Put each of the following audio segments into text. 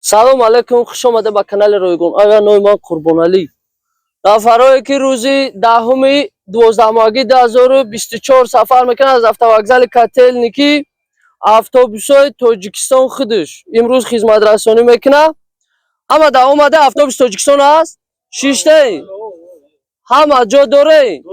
Салом алейкум, хуш омада ба канали Ройгон Авиа. Номи ман Қурбоналӣ. Нафарое ки рӯзи 10-уми 12-моҳагӣ 2024 сафар мекунанд аз автовокзали Котельники, автобусҳои Тоҷикистон худаш имрӯз хизматрасонӣ мекунад. Ҳама да омада, автобус Тоҷикистон аст, шиштаи ҳама ҷо дорем.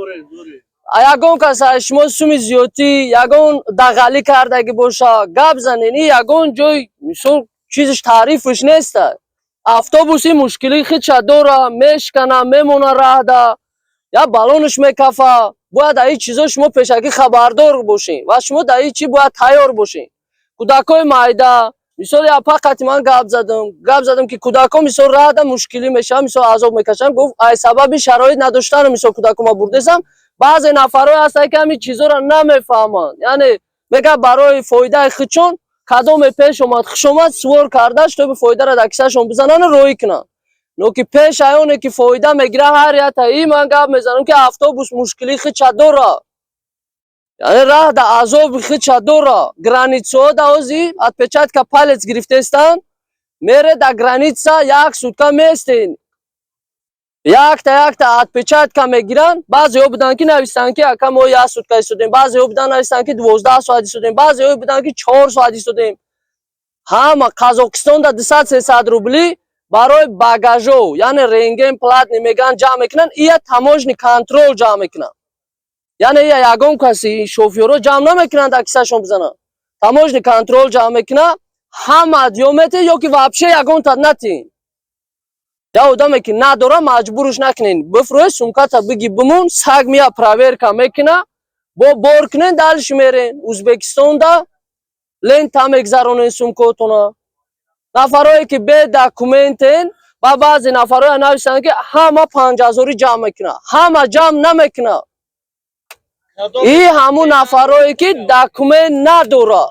Ягон кас аз шумо суми зиёдтӣ, ягон дағалӣ кардагӣ боша, гап занен. И ягон ҷой, мисол, чизиш таърифш неста. Автобуси мушкилии худша дора, мешкана, мемона раҳда, я баллонаш мекафа. Бояд дар ин чизо шумо пешакӣ хабардор бошед ва шумо дар ин чи бояд тайёр бошед. Кӯдакҳои майда, мисол, я фақати ман гап задам, ки кӯдакҳо, мисол, раҳда мушкилӣ мешаванд, мисол, азоб мекашанд. Гуфт, ай сабаби шароит надоштану, мисол, кӯдакҳо бурдесам. Баъзе нафарҳое ҳастанд, ки ҳамин чизоро намефаҳманд, яъне мегӯяд, барои фоидаи худшон кадоме пеш омад, хушомад, сувор карда, чтобы фоидаро дар кисашон бизанану роҳӣ кунанд. Но ки пеш аёне ки фоида мегира ҳар ята и ман гап мезанам, ки автобус мушкилии худша дора, яъне раҳ да азоби худша дора. Границаҳо да ози отпечатка палец гирифтаистанд, мере да граница, як сутка местен, якта якта отпечатка мегиранд. Баъзеҳо буданд, ки нависанд, ки ака, мо як сутка истодем, баъзеҳо буданд, нависанд, ки 12 соат истодем, баъзеҳо буданд, ки 4 соат истодем. Ҳама Қазоқистонда 200-300 рубли барои багажо, яъне рентген платный мегӯянд, ҷамъ мекунанд. Ия таможенный контроль ҷамъ мекунанд, яъне ия ягон каси шофёрҳо ҷамъ намекунанд, дар кисашон бизананд. Таможенный контроль ҷамъ мекунад. Ҳамаат ё метӣ, ё ки вообще ягонтат натӣ. Я одаме ки надора, маҷбурш накунен. Бифурӯй, сумката биги, бимон, саг мия, проверка мекуна, бо бор кунен, дальше мерен. Узбекистонда лента мегзаронен сумкотона. Нафарое ки бе документен, ба баъзе нафарое нависанд, ки ҳама 5000-ӣ ҷамъ мекунад. Ҳама ҷамъ намекунад. И ҳамун нафарое ки документ надора,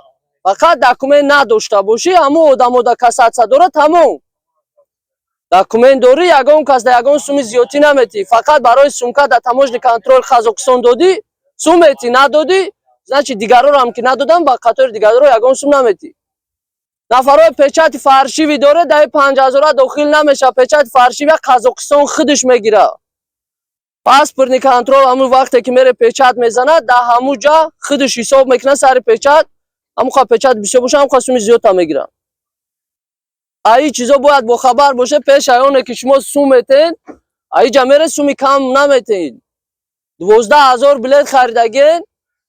фақат документ надошта бошӣ, ҳамун одамо да касаться дора, тамом. Документ дорӣ, ягон кас да ягон суми зиёдтӣ наметӣ. Фақат барои сумка да таможенный контроль Қазоқистон додӣ, сум метӣ, надодӣ, значит, дигарорам ки надодам, ба қатори дигаро ягон сум наметӣ. Нафарҳои печати фальшивый доре, даи 5000-а дохил намешавад. Печати фальшивый Қазоқистон худаш мегирад. Паспортный контроль ҳамун вақте ки мере, печать мезанад, дар ҳамун ҷа худаш ҳисоб мекунад сари печать. Ҳамун қа печать бисёр боша, ҳамун қа суми зиёдта мегирад. Аи чизо бояд бохабар боше. Пеш аёне ки шумо сум метен, аиҷа мере, суми кам наметен. 12 000 билет харидаген,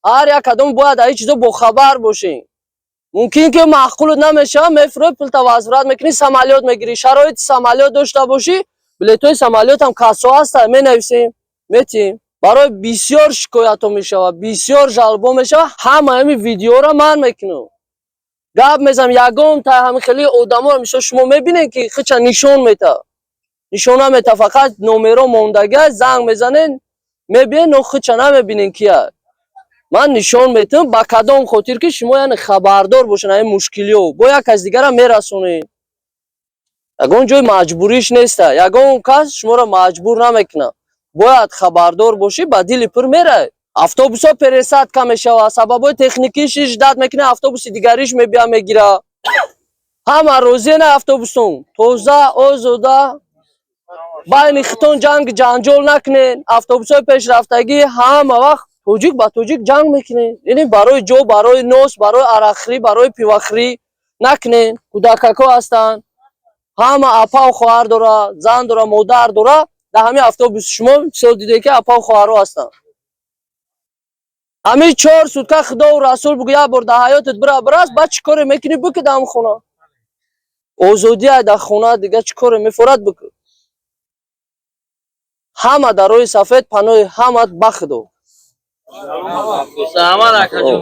ҳар як кадом бояд аи чизо бохабар бошем. Мумкин ки маъқулут намешавад, мефурӯи, пулта возврат мекунӣ, самолёт мегирӣ. Шароити самолёт дошта бошӣ, билетҳои самолётам кассо ҳаста, менависем, метиҳем. Барои бисёр шикоятҳо мешавад, бисёр жалобо мешавад. Ҳама ҳами видеоро ман мекунам, гап мезанам. Ягон та ҳами хеле одаморо, мисол, шумо мебинед, ки хича нишон мета, нишон намета, фақат номеро мондага, занг мезанен, мебинед, но хича намебинен кия. Ман нишон метиҳам, ба кадом хотир ки шумо, яъне, хабардор бошед ҳамин мушкилиҳо, бо як кас дигара мерасонед. Ягон ҷои маҷбуриш неста, ягон кас шуморо маҷбур намекунад. Бояд хабардор бошӣ, ба дили пур мерай. Автобусҳо пересадка мешавад, сабабҳои техникиш ждать мекунад, автобуси дигариш мебия, мегира. Ҳама розия на автобустон тоза, озода. Байни хитон ҷанг ҷанҷол накунед. Автобусҳои пешрафтагӣ, ҳама вақт тоҷик ба тоҷик ҷанг мекунед, яъне барои ҷо, барои нос, барои арақхӯрӣ, барои пивахӯрӣ накунед. Кӯдакакҳо ҳастанд, ҳама апау хоҳар дора, зан дора, модар дора. Дар ҳамин автобус шумо мисол дидед, ки апау хоҳарҳо ҳастанд. Ҳамин 4 сутка, худову расул бугӯ, як бор дар ҳаётат бира, бирас, баъд чӣ коре мекунӣ, бикӣ дар ҳамн хона. Озодия дар хона, дига чӣ коре мефорад, бикӯ. Ҳама дар роҳи сафед, паноҳи ҳамат ба худо. Саломат, акаҷон.